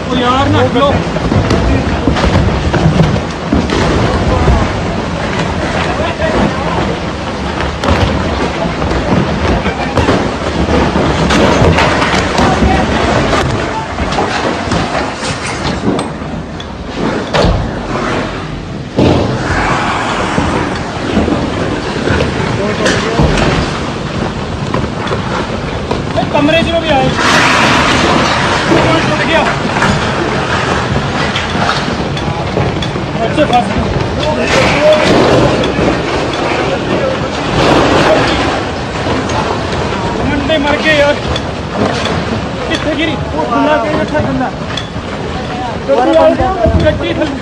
ਉਹ ਯਾਰ ਨਾ ਲੋ। ਕਮਰੇ 'ਚ ਵੀ ਆਏ, ਟੁੱਟ ਗਿਆ। ਅੱਛਾ, ਫਸ ਗਿਆ। ਮੁੰਡੇ ਮਰ ਗਏ ਯਾਰ। ਕਿੱਥੇ ਗਿਰੀ? ਉਹ ਖੁੱਲਾ ਕੇ ਬੈਠਾ ਬੰਦਾ। ਗੱਡੀ ਥੱਲੇ।